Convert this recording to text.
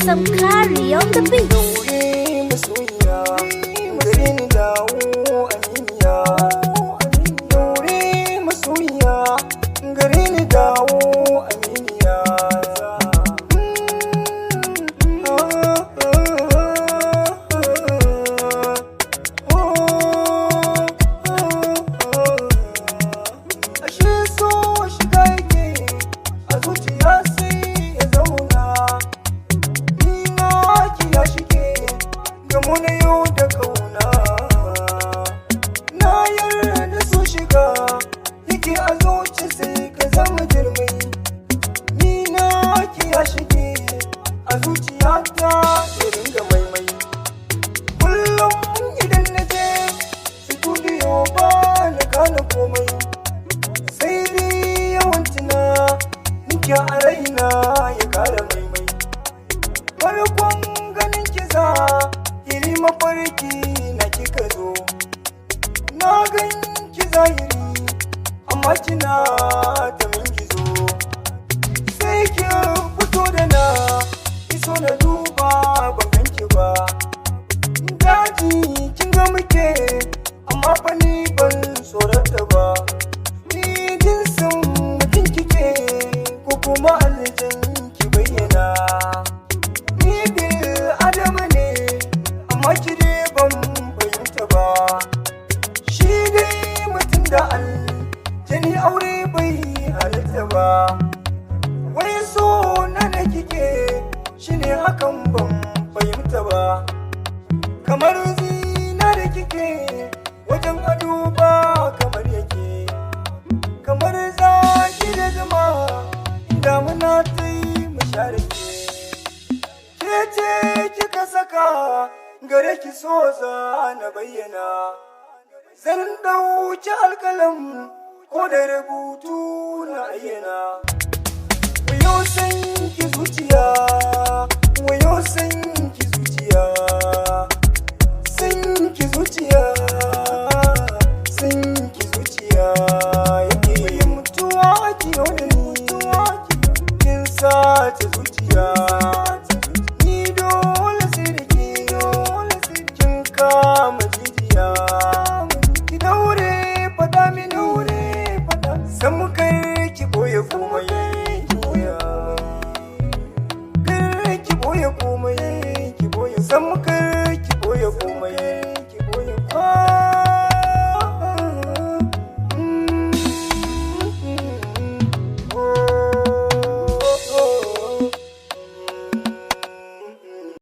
Samkari on the beat. Daure masoyiya, gare ni dawo aminiya. Daure masoyiya, gare ni dawo aminiya. Ashe so shiga yake a zuciya sai ya zauna. Ni na ki ya shige gamo na yau da kauna. Na yarda so shiga yake a zuci sai ka zama jirmai. Ni na ki ya shige a zuciyata ya ringa maimai. Kullum idan na je studio ba na gane komai, sai dai yawan tuna nike a raina ya kara maimai. Farkon ganin kiza iri mafarki na kika zo. Na gan ki zahiri amma kina ta min gizo. Sai ki fito da na iso na duba ban ganki ba. Daji kin ga muke amma fa ni ban tsorata ba. Ni jinsin mutum kike ko kuma aljan ki bayyana. Ni bil adama ne amma ki dai ban fahimta ba. Shi dai mutum da aljani aure bai halitta ba. Wai so na na kike shine hakan ban fahimta ba. Kamar zinare kike wajen ado ba kamar yake. Kamar zaki da zuma damuna ta yi mu share ke. Ke ce kika saka gare ki so za na bayyana. Zan ɗauki alkalam ko da rubutu na ayyana. Wayo san ki zuciya, wayo san ki zuciya, san ki zuciya, san ki zuciya yake mutuwa ki da ni, kin sace zuciya. Ni dole sai da ke, dole sai kin kama jijiya. Ki daure fada mini, daure fada, san kar ki boye komai, ki boye. Kar ki boye komai, ki boye. San kar ki boye komai.